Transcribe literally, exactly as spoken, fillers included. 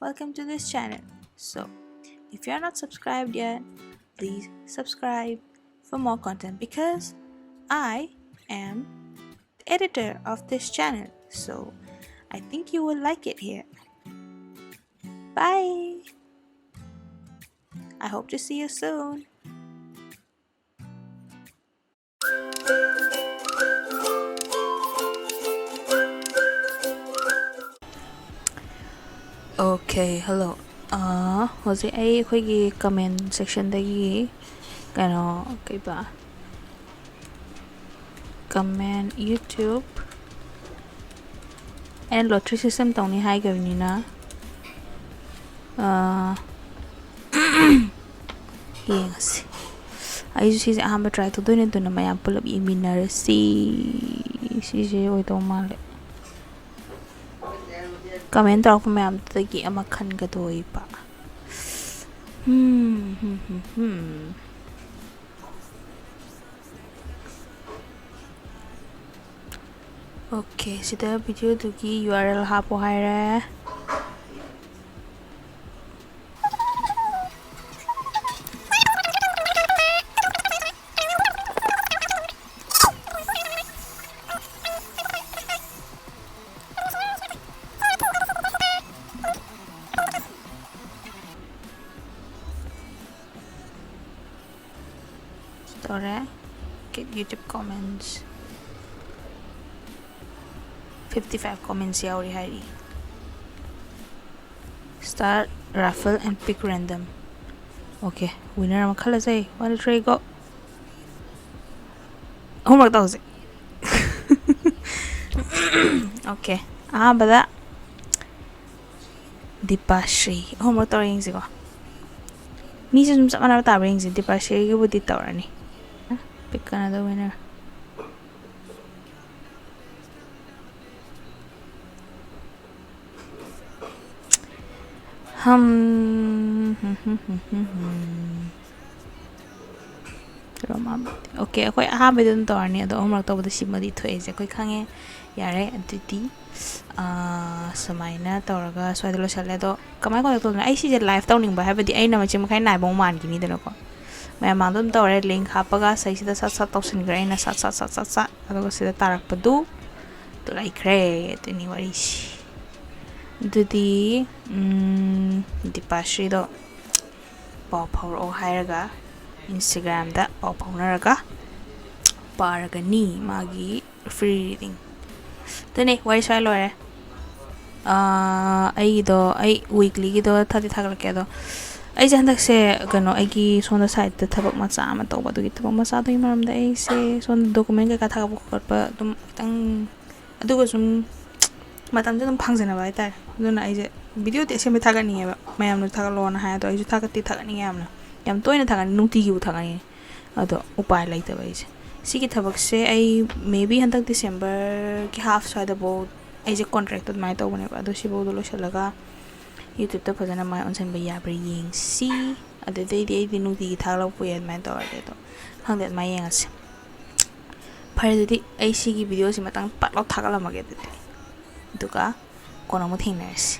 Welcome to this channel. So, if you're not subscribed yet, please subscribe for more content because I am the editor of this channel. So, I think you will like it here. Bye. I hope to see you soon. Okay, hello. ꯑꯥ, ꯍꯧꯖꯤꯛ ꯑꯩ ꯑꯩꯈꯣꯏꯒꯤ comment sectionꯗꯒꯤ ꯀꯩꯅꯣ, ꯀꯩꯕ, comment, YouTube and lottery system ꯇꯧꯅꯤ ꯍꯥꯏꯈ꯭ꯔꯕꯅꯤꯅ, ꯑꯥ, ꯌꯦꯡꯉꯁꯤ꯫ ꯑꯩꯁꯨ ꯁꯤꯁꯦ ꯑꯍꯥꯟꯕ try ꯇꯧꯗꯣꯏꯅꯦ, ꯑꯗꯨꯅ ꯃꯌꯥꯝ ꯄꯨꯂꯞ ꯌꯦꯡꯃꯤꯟꯅꯔꯁꯤ꯫ ꯁꯤꯁꯦ ꯑꯣꯏꯗꯧ ꯃꯥꯜꯂꯦ꯫ Comment ꯇꯧꯔꯛꯄ ꯃꯌꯥꯝꯗꯨꯗꯒꯤ ꯑꯃ ꯈꯟꯒꯗꯣꯏꯕ꯫ ꯍꯝ, ꯍꯝ, ꯍꯝ, ꯍꯝ꯫ Okay, ꯁꯤꯗ videoꯗꯨꯒꯤ URL ꯍꯥꯞꯄꯣ ꯍꯥꯏꯔꯦ꯫ ꯇꯧꯔꯦ꯫ Get YouTube comments. Fifty five comments ꯌꯥꯎꯔꯤ ꯍꯥꯏꯔꯤ꯫ Start raffle and pick random. Okay, winner ꯑꯃ ꯈꯜꯂꯁꯦ꯫ One, two, three, go. ꯑꯍꯨꯝꯔꯛ ꯇꯧꯁꯦ꯫ Okay, ꯑꯍꯥꯟꯕꯗ ꯗꯤꯄꯥꯁ꯭ꯔꯤ꯫ ꯑꯍꯨꯝꯔꯛ ꯇꯧꯔ ꯌꯦꯡꯁꯤꯀꯣ꯫ ꯃꯤꯁꯦ ꯑꯗꯨꯝ ꯆꯞ ꯃꯥꯟꯅꯕ ꯇꯥꯕ꯭ꯔꯥ ꯌꯦꯡꯁꯤ꯫ ꯗꯤꯄꯥꯁ꯭ꯔꯤꯒꯤꯕꯨꯗꯤ ꯇꯧꯔꯅꯤ꯫ Pick another winner. ꯍꯝ, ꯍꯝ, ꯍꯝ, ꯍꯝ, ꯍꯝ, ꯍꯝ꯫ Okay, ꯑꯩꯈꯣꯏ ꯑꯍꯥꯟꯕꯩꯗ ꯑꯗꯨꯝ ꯇꯧꯔꯅꯤ, ꯑꯗꯣ ꯑꯍꯨꯝꯔꯛ ꯇꯧꯕꯗ ꯁꯤꯃꯗꯤ ꯊꯣꯛꯑꯦꯁꯦ ꯑꯩꯈꯣꯏ ꯈꯪꯉꯦ꯫ ꯌꯥꯔꯦ, ꯑꯗꯨꯗꯤ, ꯑꯥ, ꯁꯨꯃꯥꯏꯅ ꯇꯧꯔꯒ ꯁ꯭ꯋꯥꯏꯗ ꯂꯣꯏꯁꯜꯂꯦ꯫ ꯑꯗꯣ ꯀꯃꯥꯏꯅ ꯀꯣꯟꯇꯦꯛ ꯇꯧꯗꯣꯏꯅꯣ? ꯑꯩ ꯁꯤꯁꯦ ꯂꯥꯏꯐ ꯇꯧꯅꯤꯡꯕ ꯍꯥꯏꯕꯗꯤ ꯑꯩꯅ ꯃꯆꯤꯟ ꯃꯈꯥꯏ ꯅꯥꯏꯕ ꯑꯃꯨꯛ ꯃꯥꯟꯈꯤꯅꯤꯗꯅꯀꯣ꯫ ꯃꯌꯥꯝ ꯃꯥꯡꯗ ꯑꯗꯨꯝ ꯇꯧꯔꯦ, ꯂꯤꯡ ꯍꯥꯞꯄꯒ ꯁꯤꯗꯩꯁꯤꯗ ꯁꯠ ꯁꯠ ꯇꯧꯁꯤꯟꯈ꯭ꯔꯦ ꯑꯩꯅ ꯁꯠ ꯁꯠ ꯁꯠ ꯁꯠ ꯁꯠ꯫ ꯑꯗꯨꯒ ꯁꯤꯗ ꯇꯥꯔꯛꯄꯗꯨ ꯂꯩꯈ꯭ꯔꯦ꯫ ꯑꯗꯨꯅꯤ ꯋꯥꯔꯤꯁꯤ꯫ ꯑꯗꯨꯗꯤ ꯎꯝ, ꯗꯤꯄꯥꯁ꯭ꯔꯤꯗꯣ ꯄꯥꯎ ꯐꯥꯎꯔꯛꯑꯣ ꯍꯥꯏꯔꯒ ꯏꯟꯁꯇꯥꯒ꯭ꯔꯥꯝꯗ ꯄꯥꯎ ꯐꯥꯎꯅꯔꯒ ꯄꯥꯔꯒꯅꯤ ꯃꯥꯒꯤ ꯐ꯭ꯔꯤ ꯔꯤꯗꯤꯡ꯫ ꯑꯗꯨꯅꯦ, ꯋꯥꯔꯤ ꯁ꯭ꯋꯥꯏ ꯂꯣꯏꯔꯦ꯫ ꯑꯥ, ꯑꯩꯒꯤꯗꯣ, ꯑꯩ ꯋꯤꯛꯂꯤꯒꯤꯗꯣ ꯊꯥꯗꯤ ꯊꯥꯒꯠꯂꯛꯀꯦ꯫ ꯑꯗꯣ ꯑꯩꯁꯦ ꯍꯟꯗꯛꯁꯦ ꯀꯩꯅꯣ, ꯑꯩꯒꯤ ꯁꯣꯝꯗ ꯁꯥꯏꯠꯇ ꯊꯕꯛ ꯃꯆꯥ ꯑꯃ ꯇꯧꯕ, ꯑꯗꯨꯒꯤ ꯊꯕꯛ ꯃꯆꯥꯗꯨꯒꯤ ꯃꯔꯝꯗ ꯑꯩꯁꯦ ꯁꯣꯝꯗ ꯗꯣꯀꯨꯃꯦꯟ ꯀꯩꯀꯥ ꯊꯥꯒꯠꯄ ꯈꯣꯠꯄ ꯑꯗꯨꯝ ꯈꯤꯇꯪ, ꯑꯗꯨꯒ ꯁꯨꯝ ꯃꯇꯝꯁꯦ ꯑꯗꯨꯝ ꯐꯪꯖꯅꯕ ꯍꯥꯏꯇꯥꯔꯦ꯫ ꯑꯗꯨꯅ ꯑꯩꯁꯦ ꯚꯤꯗꯤꯑꯣꯗꯤ ꯑꯁꯦꯡꯕꯩ ꯊꯥꯒꯠꯅꯤꯡꯉꯦꯕ, ꯃꯌꯥꯝꯅꯁꯨ ꯊꯥꯒꯠꯂꯣꯅ ꯍꯥꯏ꯫ ꯑꯗꯣ ꯑꯩꯁꯨ ꯊꯥꯒꯠꯇꯤ ꯊꯥꯒꯠꯅꯤꯡꯉꯦ ꯌꯥꯝꯅ, ꯌꯥꯝ ꯇꯣꯏꯅ ꯊꯥꯒꯠꯅꯤꯡꯉꯦ, ꯅꯨꯡꯇꯤꯒꯤꯕꯨ ꯊꯥꯒꯠꯅꯤꯡꯉꯦ꯫ ꯑꯗꯣ ꯎꯄꯥꯏ ꯂꯩꯇꯕ ꯑꯩꯁꯦ꯫ ꯁꯤꯒꯤ ꯊꯕꯛꯁꯦ ꯑꯩ maybe ꯍꯟꯗꯛ ꯗꯤꯁꯦꯝꯕꯔꯒꯤ ꯍꯥꯐ ꯁ꯭ꯋꯥꯏꯗꯐꯥꯎ ꯑꯩꯁꯦ ꯀꯣꯟꯇ꯭ꯔꯦꯛꯇ ꯑꯗꯨꯃꯥꯏꯅ ꯇꯧꯕꯅꯦꯕ꯫ ꯑꯗꯣ ꯁꯤꯐꯥꯎꯗꯣ ꯂꯣꯏꯁꯤꯜꯂꯒ ꯌꯨꯇ꯭ꯌꯨꯕꯇ ꯐꯖꯅ ꯃꯥꯏ ꯑꯣꯟꯁꯤꯟꯕ ꯌꯥꯕ꯭ꯔꯥ ꯌꯦꯡꯁꯤ꯫ ꯑꯗꯨꯗꯩꯗꯤ ꯑꯩꯗꯤ ꯅꯨꯡꯇꯤꯒꯤ ꯊꯥꯒꯠꯂꯛꯄ ꯌꯥꯏ ꯑꯗꯨꯃꯥꯏꯅ ꯇꯧꯔꯗꯤ꯫ ꯑꯗꯣ ꯈꯪꯗꯦ, ꯑꯗꯨꯃꯥꯏꯅ ꯌꯦꯡꯉꯁꯤ꯫ ꯐꯔꯦ, ꯑꯗꯨꯗꯤ ꯑꯩ ꯁꯤꯒꯤ ꯚꯤꯗꯤꯑꯣꯁꯤ ꯃꯇꯥꯡ ꯄꯠ ꯂꯥꯎ ꯊꯥꯒꯠꯂꯝꯃꯒꯦ ꯑꯗꯨꯗꯤ꯫ ꯑꯗꯨꯒ ꯀꯣꯟꯅ ꯑꯃꯨꯛ ꯊꯦꯡꯅꯔꯁꯤ꯫